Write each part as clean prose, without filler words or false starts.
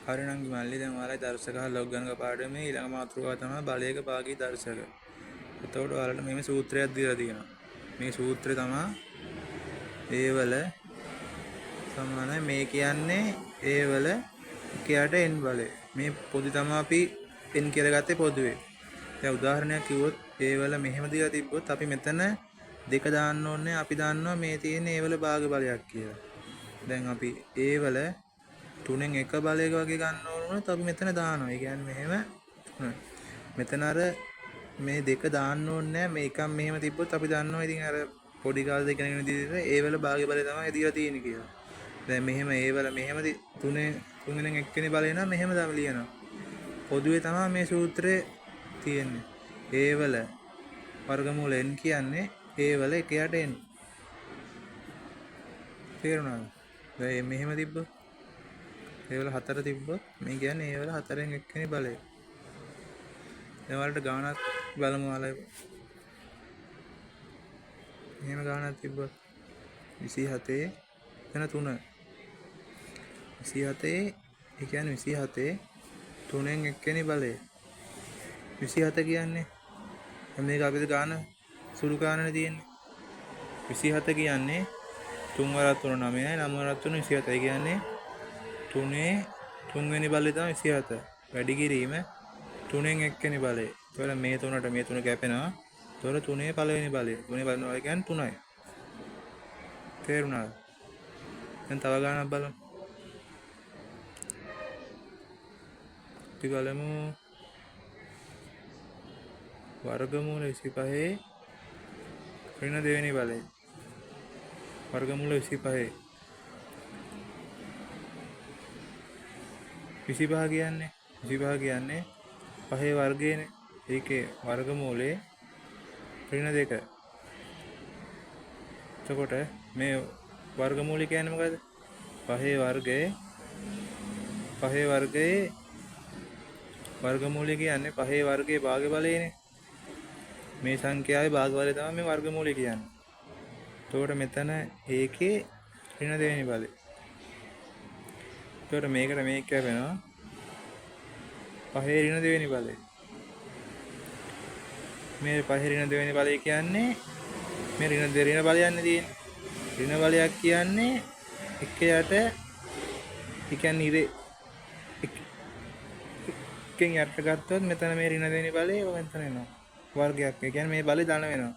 හරි නංගි මල්ලි, දැන් ඔයාලයි දර්ශක හා ලොග් ගණක පාඩමේ ඊළඟ මාතෘකාව තමයි බලයක භාගී දර්ශක. එතකොට ඔයාලට මෙහෙම සූත්‍රයක් දීලා තියෙනවා. මේ සූත්‍රය තමයි a වල සමානයි, මේ කියන්නේ a වල එකයට n බලය. මේ පොදු තමයි අපි n කියලා ගත්තේ පොදුවේ. දැන් උදාහරණයක් කිව්වොත් a වල මෙහෙම දීලා තිබ්බොත් අපි මෙතන දෙක දාන්න ඕනේ. අපි දන්නවා මේ තියෙන a වල භාග බලයක් කියලා. දැන් අපි a වල තුනෙන් එක බලයක වගේ ගන්න ඕන වුණොත් අපි මෙතන දානවා. ඒ කියන්නේ මෙහෙම තුන. මෙතන අර මේ දෙක දාන්න ඕනේ නෑ. මේ එකක් මෙහෙම තිබ්බොත් අපි දන්නවා ඉතින් අර පොඩි කාලේ ඉගෙනගෙන විදිහට a වල භාග බලය තමයි දීලා තියෙන්නේ කියලා. දැන් මෙහෙම a වල මෙහෙම තුනේ තුනෙන් එක්කෙනේ බලය නම් මෙහෙම තමයි ලියනවා. පොදුවේ තමයි මේ සූත්‍රේ තියෙන්නේ. a වල වර්ගමූල n කියන්නේ a වල එක යට n. තේරුණාද? දැන් මෙහෙම තිබ්බොත් ඒ වල හතර තිබ්බොත් මේ කියන්නේ ඒ වල හතරෙන් එක්කෙනේ බලය. දැන් ඔයාලට ගාණක් බලමු ඔයාලා. එහෙම ගාණක් තිබ්බොත් 27 එතන 3. 27 ඒ කියන්නේ 27 තුනෙන් එක්කෙනේ බලය. 27 කියන්නේ දැන් මේක අපිට ගාන සුළු ගානනේ තියෙන්නේ. 27 කියන්නේ 3 වරක් 3 9යි 9 වරක් 3 27. ඒ කියන්නේ තුනේ තුන්වෙනි බලය තමයි 27. වැඩි කිරීම තුනෙන් එක්වෙනි බලය. එතකොට මේ තුනට මේ තුන කැපෙනවා. එතකොට තුනේ පළවෙනි බලය. තුනේ පළවෙනි බලය කියන්නේ 3යි. තේරුණාද? දැන් තව ගානක් බලමු. අපි බලමු වර්ගමූල 25 ඍණ දෙවෙනි බලය. වර්ගමූල 25 25 කියන්නේ 25 කියන්නේ පහේ වර්ගයනේ. ඒකේ වර්ගමූලයේ ඍණ 2. එතකොට මේ වර්ගමූලය කියන්නේ මොකද්ද? පහේ වර්ගයේ පහේ වර්ගයේ වර්ගමූලය කියන්නේ පහේ වර්ගයේ භාග බලයනේ. මේ සංඛ්‍යාවේ භාග බලය තමයි මේ වර්ගමූලය කියන්නේ. එතකොට මෙතන ඒකේ ඍණ දෙවෙනි බලය. එතකොට මේකට මේක කැපෙනවා. පහේ ඍණ දෙවෙනි බලය. මේ පහේ ඍණ දෙවෙනි බලය කියන්නේ මේ ඍණ දෙ ඍණ බලයන්නේ තියෙන්නේ. ඍණ බලයක් කියන්නේ එක යට, ඒ කියන්නේ ඉරේ එකෙන් යට ගත්තොත් මෙතන මේ ඍණ දෙවෙනි බලය මෙතන එනවා. වර්ගයක්. ඒ කියන්නේ මේ බලය ධන වෙනවා.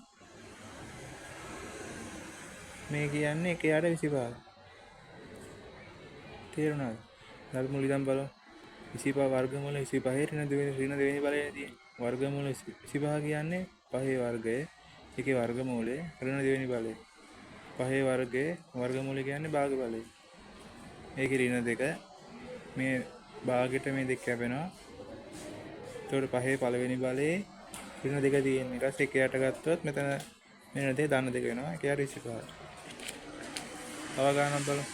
මේ කියන්නේ එක යට 25. තේරුණාද? අපි මුල ඉඳන් බලමු. 25 වර්ගමූල 25 ඍණ දෙවෙනි ඍණ දෙවෙනි බලය තියෙන්නේ. වර්ගමූල 25 කියන්නේ පහේ වර්ගය. ඒකේ වර්ගමූලය ඍණ දෙවෙනි බලය. පහේ වර්ගයේ වර්ගමූලය කියන්නේ භාග බලය. ඒකේ ඍණ දෙක මේ භාගෙට මේ දෙක කැපෙනවා. එතකොට පහේ පළවෙනි බලයේ ඍණ දෙක තියෙන්නේ. ඊට පස්සේ එක යට ගත්තොත් මෙතන මේ දෙක ධන දෙක වෙනවා. එක යට 25. තව ගානක් බලමු.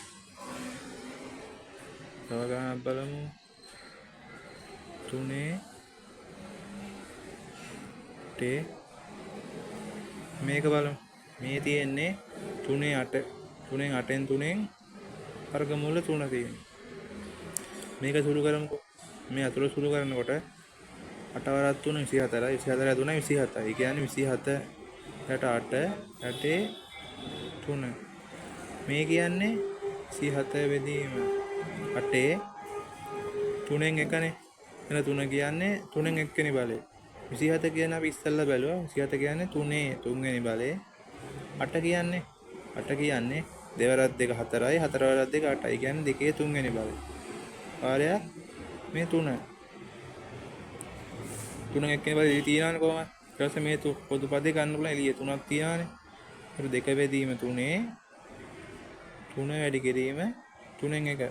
තව ගානක් බලමු. තුනේ ටේ මේක බලමු. මේ තියෙන්නේ තුනේ අට. තුනෙන් අටෙන් තුනෙන් වර්ගමූල තුන තියෙන්නේ. මේක සුළු කරමුකෝ. මේ අතුල සුළු කරනකොට අට වරක් තුන 24යි, 24 තුනයි 27යි. ඒ කියන්නේ 27 යට අට යටේ තුන. මේ කියන්නේ 27 බෙදීම අටේ තුනෙන් එකනේ. එන තුන කියන්නේ තුනෙන් එක්වෙනි බලය. 27 කියන්නේ අපි ඉස්සෙල්ලා බැලුවා. 27 කියන්නේ තුනේ තුන්වෙනි බලය. අට කියන්නේ අට කියන්නේ දෙවරක් දෙක හතරයි, හතර වරක් දෙක අටයි. කියන්නේ දෙකේ තුන්වෙනි බලය. වාරයක් මේ තුන. තුනෙන් එක්වෙනි බලය තියෙනවනේ කොහමද? ඊට පස්සේ මේ පොදු පදේ ගන්න පුළුවන් එළිය තුනක් තියෙනවනේ. ඒක දෙක බෙදීම තුනේ තුන වැඩි කිරීම තුනෙන් එක.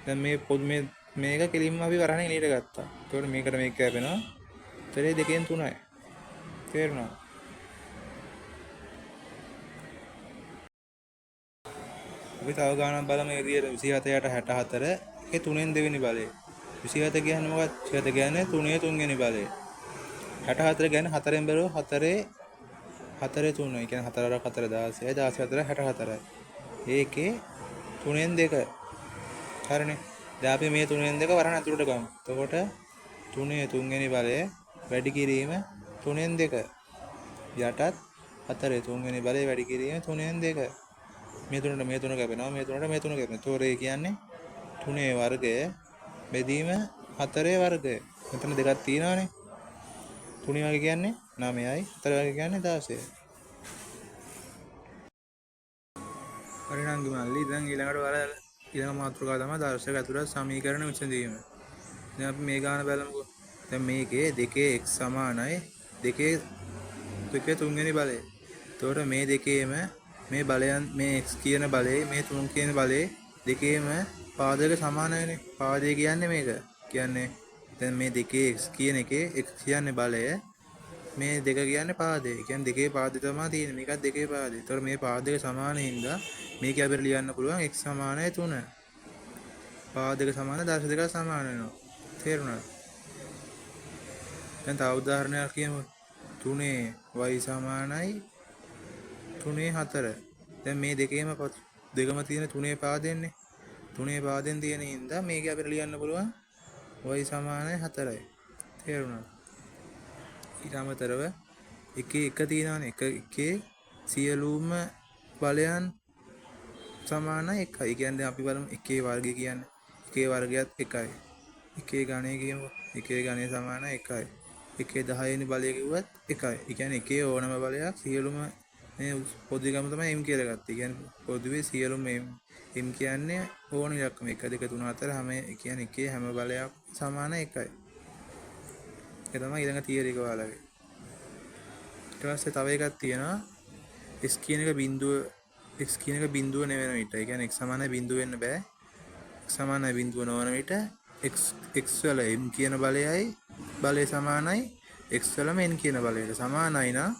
දැන් මේ පොදු මේ මේක කෙලින්ම අපි වරහන් එළියට ගත්තා. එතකොට මේකට මේක කැපෙනවා. උත්තරේ දෙකෙන් තුනයි. තේරුණාද? අපි තව ගානක් බලමු. මේ විදියට 27 යට 64 ඒකේ තුනෙන් දෙවෙනි බලය. 27 කියන්නේ මොකක්ද? 27 කියන්නේ තුනේ තුන්වෙනි බලය. 64 කියන්නේ හතරෙන් බැලුවොත් හතරේ හතරේ තුන. ඒ කියන්නේ හතර වරක් හතර 16යි, 16 හතර 64යි. ඒකේ තුනෙන් දෙක. හරිනේ. දැන් අපි මේ 3න් 2 වරහන් ඇතුළට ගමු. එතකොට 3 තුන්වෙනි බලය වැඩි කිරීම 3න් 2 යටත් 4 තුන්වෙනි බලය වැඩි කිරීම 3න් 2. මේ තුනට මේ තුන කැපෙනවා, මේ තුනට මේ තුන කැපෙනවා. එතකොට ඒ කියන්නේ 3 වර්ගය බෙදීම 4 වර්ගය. මෙතන දෙකක් තියෙනවානේ. 3 වර්ගය කියන්නේ 9යි, 4 වර්ගය කියන්නේ 16යි. හරි නංගි මල්ලි, දැන් ඊළඟට ඔයාලා ඊළඟ මාතෘකාව තමයි දර්ශක ඇතුළත් සමීකරණ විසඳීම. දැන් අපි මේ ගාන බලමුකෝ. දැන් මේකේ 2 x සමානයි 2 තුන්වෙනි බලය. එතකොට මේ දෙකේම මේ බලයන් මේ x කියන බලේ මේ 3 කියන බලේ දෙකේම පාදක සමානයිනේ. පාදය කියන්නේ මේක. කියන්නේ දැන් මේ දෙකේ x කියන එකේ x කියන්නේ බලය, මේ දෙක කියන්නේ පාදය. ඒ කියන්නේ දෙකේ පාදය තමයි තියෙන්නේ. මේකත් දෙකේ පාදය. එතකොට මේ පාද දෙක සමාන හින්දා මේක අපිට ලියන්න පුළුවන් x සමානයි 3. පාද දෙක සමාන දර්ශ දෙකක් සමාන වෙනවා. තේරුණාද? දැන් තව උදාහරණයක් කියමු. 3 y සමානයි 3 4. දැන් මේ දෙකේම දෙකම තියෙන 3 පාදෙන්නේ. 3 පාදෙන් තියෙන හින්දා මේක අපිට ලියන්න පුළුවන් y සමානයි 4යි. තේරුණාද? ඊට අමතරව එකේ එක තියෙනවානේ. එක එකේ සියලුම බලයන් සමානයි 1යි. ඒ කියන්නේ අපි බලමු එකේ වර්ගය කියන්නේ එකේ වර්ගයත් 1යි. එකේ ඝණය කියමු. එකේ ඝණය සමානයි 1යි. එකේ 10 වෙනි බලය කිව්වත් 1යි. ඒ කියන්නේ එකේ ඕනම බලයක් සියලුම මේ පොදු ගම තමයි m කියලා ගත්තේ. ඒ කියන්නේ පොදුවේ සියලුම m කියන්නේ ඕන ඉලක්කම 1 2 3 4 හැම ඒ කියන්නේ එකේ හැම බලයක් සමාන 1යි. ඒක තමයි ඊළඟ තියරි එක ඔයාලගේ. ඊට පස්සේ තව එකක් තියෙනවා x කියන එක බිඳුව x කියන එක බිඳුව නෙවෙන විට. ඒ කියන්නේ x සමානයි බිඳුව වෙන්න බෑ. x සමානයි බිඳුව නොවන විට x වල m කියන බලයයි බලය සමානයි x වලම n කියන බලයට සමානයි නම්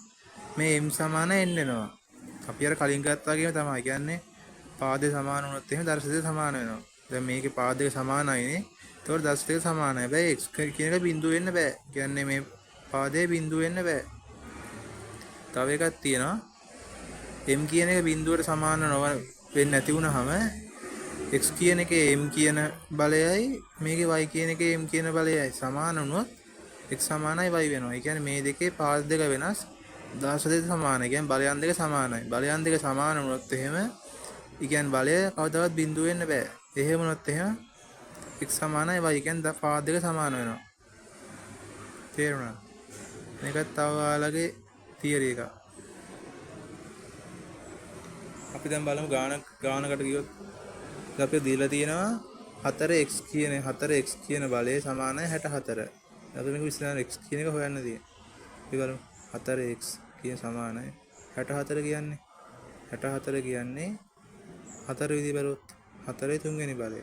මේ m සමාන n වෙනවා. අපි අර කලින් ගත්තා වගේම තමයි. කියන්නේ පාදේ සමාන වුණොත් එහෙම දර්ශ දෙක සමාන වෙනවා. දැන් මේකේ පාද දෙක සමානයිනේ. ඒතකොට දර්ශ දෙක සමානයි. හැබැයි x කියන එක බිඳුව වෙන්න බෑ. කියන්නේ මේ පාදේ බිඳුව වෙන්න බෑ. තව එකක් තියෙනවා. m කියන එක බිඳුවට සමාන නොව වෙන්නේ නැති වුණාම x කියන එකේ m කියන බලයයි මේකේ y කියන එකේ m කියන බලයයි සමාන වුණොත් x සමානයි y වෙනවා. ඒ කියන්නේ මේ දෙකේ පාද දෙක වෙනස් දර්ශ දෙක සමානයි. ඒ කියන්නේ බලයන් දෙක සමානයි. බලයන් දෙක සමාන වුණොත් එහෙම ඒ කියන්නේ බලය කවදාවත් බිඳුව වෙන්න බෑ. එහෙම වුණොත් එහෙම x සමානයි y කියන්නේ පාද දෙක සමාන වෙනවා. තේරුණාද? මේකත් තව ඔයාලගේ තියරි එකක්. අපි දැන් බලමු ගානකට ගියොත් අපි දීලා තියෙනවා 4x කියන 4x කියන බලය සමානයි 64. අපි මේක විශ්ලේෂණ x කියන එක හොයන්න තියෙන්නේ. අපි බලමු 4x කියන සමානයි 64 කියන්නේ 64 කියන්නේ 4 විදිහ බලුවොත් 4 තුන්වෙනි බලය.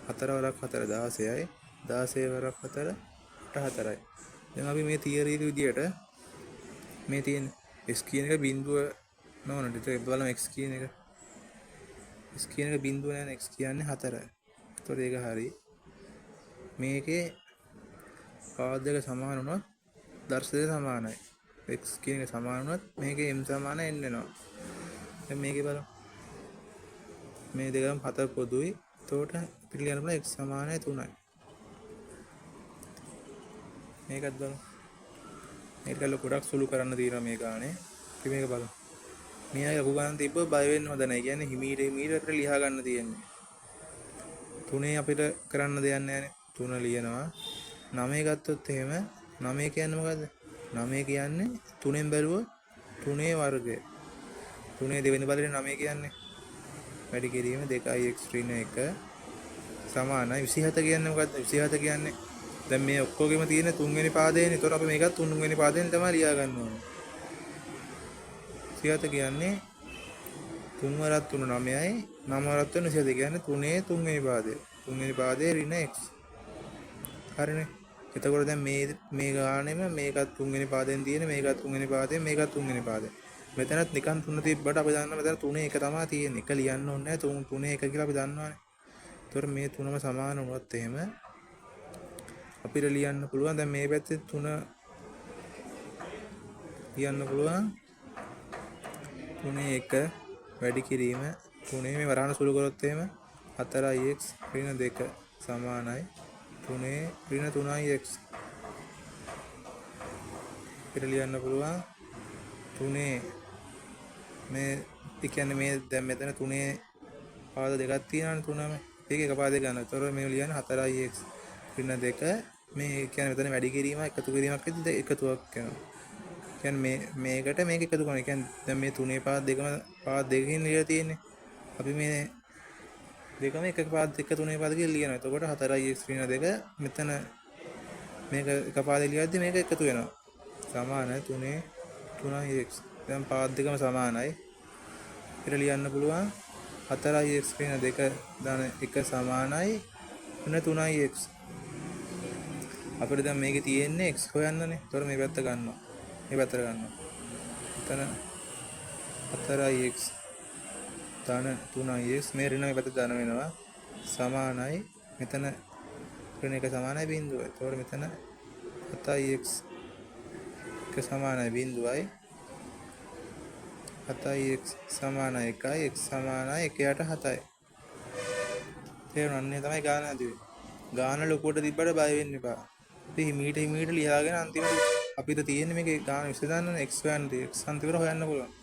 4 වරක් 4 16යි 16 වරක් 4 64යි. දැන් අපි මේ තියරි එක විදියට මේ තියෙන x කියන එක බිඳුව නොවන විට බලමු x කියන එක x කියන එක බිඳුව නෑ x කියන්නේ 4. ඒතකොට ඒක හරි. මේකේ පාද දෙක සමාන වුණොත් දර්ශ දෙක සමානයි. x කියන එක සමාන වුණොත් මේකේ m සමාන n වෙනවා. දැන් මේකේ බලමු. මේ දෙකම 4 පොදුයි. එතකොට අපිට ලියන්න පුළුවන් x සමානයි 3යි. මේකත් බලමු. මේක ගොඩක් සුළු කරන්න තියෙනවා මේ ගානේ. අපි මේක බලමු. මේ අය ලොකු ගණන් තිබ්බොත් බය වෙන්න හොඳ නැහැ. කියන්නේ හිමීට හිමීට අපිට ලියා ගන්න තියෙන්නේ. 3 අපිට කරන්න දෙයක් නැහැනේ. 3 ලියනවා. 9 ගත්තොත් එහෙම 9 කියන්නේ මොකද්ද? 9 කියන්නේ 3ෙන් බැලුවොත් 3 වර්ගය. 3 දෙවෙනි බලේ 9 කියන්නේ වැඩි කිරීම 2x ඍණ 1 සමානයි 27 කියන්නේ මොකද්ද? 27 කියන්නේ දැන් මේ ඔක්කොගෙම තියෙන තුන්වෙනි පාදයනේ. ඒතකොට අපි මේකත් තුන්වෙනි පාදයෙන් තමයි ලියා ගන්න ඕනේ. 27 කියන්නේ 3 වරක් 3 9යි 9 වරක් 3 27 කියන්නේ 3 තුන්වෙනි පාදය. තුන්වෙනි පාදයේ ඍණ x. හරිනේ. එතකොට දැන් මේ මේ ගානෙම මේකත් තුන්වෙනි පාදයෙන් තියෙන මේකත් තුන්වෙනි පාදයෙන් මේකත් තුන්වෙනි පාදයෙන්. මෙතනත් නිකන් 3 තිබ්බට අපි දන්නවා මෙතන 3 1 තමයි තියෙන්නේ. එක ලියන්න ඕනේ නැහැ. 3 3 1 කියලා අපි දන්නවනේ. එතකොට මේ තුනම සමාන වුණොත් එහෙම අපිට ලියන්න පුළුවන් දැන් මේ පැත්තේ 3 ලියන්න පුළුවන් 3 1 වැඩි කිරීම 3 මේ වරහන සුළු කරොත් එහෙම 4x ඍණ 2 සමානයි 3 ඍණ 3x. අපිට ලියන්න පුළුවන් 3 මේ, ඒ කියන්නේ මේ දැන් මෙතන 3 පාද දෙකක් තියෙනවනේ තුනම. ඒක එක පාදයක් ගන්නවා. ඒතකොට මේ ලියන්නේ 4x ඍණ 2. මේ කියන්නේ මෙතන වැඩි කිරීමක් එකතු කිරීමක් විදිහට එකතුවක් වෙනවා. කියන්නේ මේ මේකට මේක එකතු කරනවා. ඒ කියන්නේ දැන් මේ තුනේ පාද දෙකම පාද දෙකකින් ලියලා තියෙන්නේ. අපි මේ දෙකම එක පාද දෙක තුනේ පාද කියලා ලියනවා. එතකොට 4x ඍණ 2 මෙතන මේක එක පාදේ ලියද්දි මේක එකතු වෙනවා. සමානයි 3 3x. දැන් පාද දෙකම සමානයි. අපිට ලියන්න පුළුවන් 4x ඍණ 2 ධන 1 සමානයි ඍණ 3x. අපිට දැන් මේකේ තියෙන්නේ x හොයන්නනේ. ඒතකොට මේ පැත්ත ගන්නවා. මේ පැත්තට ගන්නවා. එතන 4x ධන 3x, මේ ඍණ මේ පැත්ත ධන වෙනවා. සමානයි මෙතන ඍණ 1 සමානයි බිඳුවයි. එතකොට මෙතන 7x 1 සමානයි බිඳුවයි. 7x සමානයි 1යි, x සමානයි 1 යට 7යි. තේරුණා? අන්නේ තමයි ගාන හැදුවේ. ගාන ලොකුවට තිබ්බට බය වෙන්න එපා. අපි හිමීට හිමීට ලියාගෙන අන්තිමට අපිට තියෙන්නේ මේකේ ගාන විසඳන්න, x හොයන්න තියෙන්නේ. X අන්තිමට හොයන්න පුළුවන්.